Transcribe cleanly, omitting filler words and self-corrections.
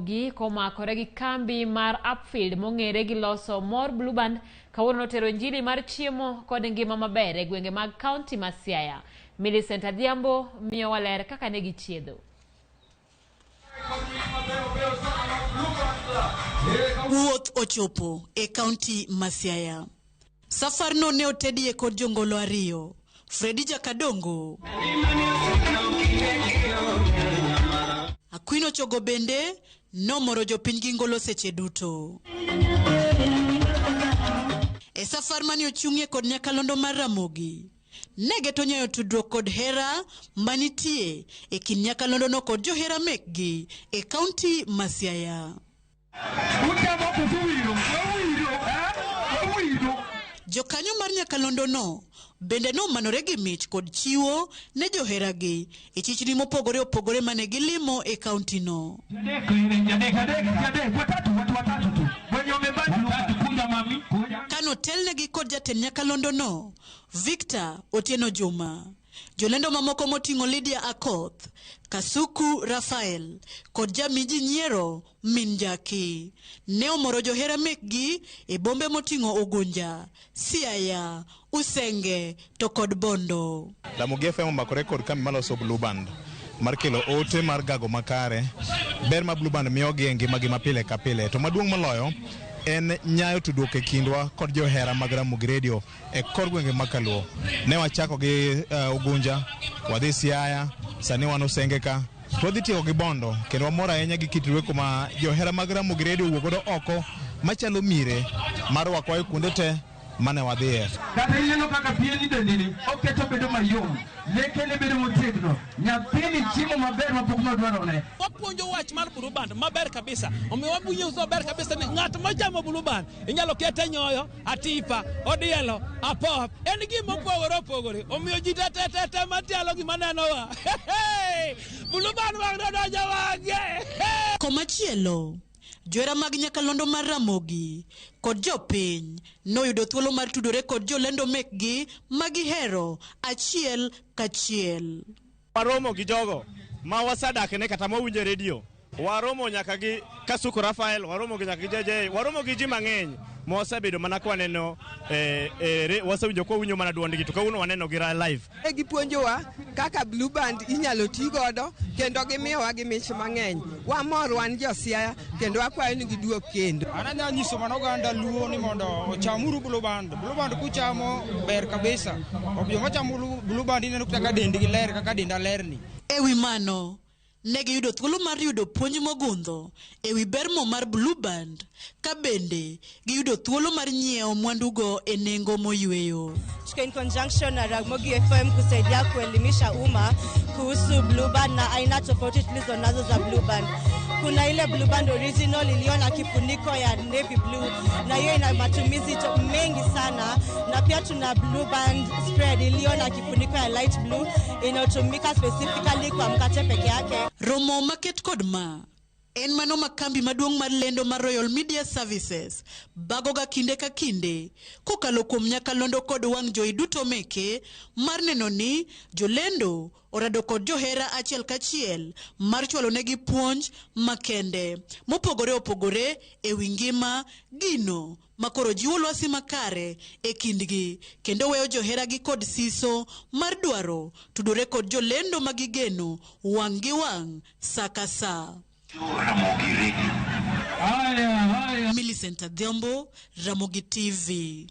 Ramogi komakore gi kambi mar Upfield mong'ere gi loso mor Blue Band kawuono notero injili mar chiemo kod ngima maber e gwenge mag kaunti ma Siaya. Millicent Adhiambo miyowa ler kaka ne gichiedho. Wuoth ochopo e kaunti ma Siaya. Safarno ne otedie kod jongolo ariyo, Fredi Jakadongo Aquino Chogo bende nomoro jopiny gi ngolo seche duto. E safar mane ochung'ie kod nyakalondo mar Ramogi, ne geto nyayo tudruok kod hera manitie e kind nyakalondono kod johera mekgi e kaunti ma Siaya. Jokanyo mar nyakalondono bende nomanore gi mich kod chiwo ne joheragi e chichni mopogore opogore mane gilimo e kauntino. Kanotelnegi kod jatend nyakalondono, Victor Otieno Juma. Jolendo mamoko moting'o Lydia Akoth, Kasuku Rafael kod jamiji nyiero Min Jaki ne omoro johera mekgi e bombe moting'o Ugunja, Siaya, Usenge to kod Bondo. Ramogi FM omakore kod kambi maloso Blue Band mar kelo ote mar gago makare, ber ma Blue Band miyogi e ngimagi ma pile ka pile. To maduong' moloyo en nyayo tudruok e kindwa kod johera mag Ramogi Radio e kor gwenge mag Kaluo. Ne wachako gi Ugunja, wadhi Siaya, sani wan Usenge ka. To wadhi tieko gi Bondo kendo wamor ahinya gi kit rweko ma johera mag Ramogi Radio owuok godo oko machalo mire mar rwakowa e kuonde te mane wadhiye. Kata ineno kaka pieni dendini oketo bedo mayom, lekene bedo motegno, nyathini chiemo maber mapok nodwarone. Wapuonjo wach mar Blue Band maber kabisa, omiyo wapuonjo maber kabisa ni ng'at machamo Blue Band inyalo kete nyoyo, atipa, odielo, apop, en gima opogore opogore, omiyo ji te te te te matialo gima nenowa. Blue Band wang' nodonjo wang'e. Komachielo, johera mag nyakalondo mar Ramogi kod jopiny noyudo thuolo mar tudore kod jolendo mekgi magihero achiel kachiel. Waromo gi jogo ma wasadakne kata mawinjo e redio. Waromo nyaka gi Kasuku Rafael, waromo gi nyaka gi JJ, waromo gi ji mang'eny ma wasebedo mana ka waneno, wasewinjo ka wawinjo mana duondgi to kawuono waneno gi live. Ne gipuonjowa kaka Blue Band inyalo ti godo kendo gimiyowa gi mich mang'eny. Wamor wan jo Siaya kendo wakwayo ni giduog kendo. An anyalo nyiso mana oganda Luo ni mondo ochamuru Blue Band. Blue Band kuchamo ber kabisa. Ok joma chamo Blue Band ineno kaka dendgi ler kaka denda lerni. E wi mano, ne giyudo thuolo mar yudo puonj mogundho e wi ber mo mar Blue Band, ka bende giyudo thuolo mar nyiewo mwandugo e nengo moyweyo. Tuko in conjunction na Ramogi FM kusaidia kuelimisha umma kuhusu Blue Band na aina tofauti tulizo nazo za Blue Band. Kuna ile Blue Band original iliyo na kifuniko ya navy blue, na hiyo ina matumizi mengi sana, na pia tuna Blue Band spread iliyo na kifuniko ya light blue inayotumika specifically kwa mkate peke yake. Romo maket kod ma en mano ma kambi maduong' mar lendo mar Royal Media Services bagoga kinde ka kinde kokalo kuom nyakalondo kod wang' jowi duto meke mar neno ni jolendo orado kod johera achiel kachiel mar chwalo negi puonj makende mopogore opogore e wi ngima gino makoro jiwo lwasi makare e kindgi kendo weyo joheragi kod siso mar dwaro tudore kod jolendo magigeno wang' gi wang' sa ka sa. Ramogi Radio. Millicent Adhiambo, Ramogi TV.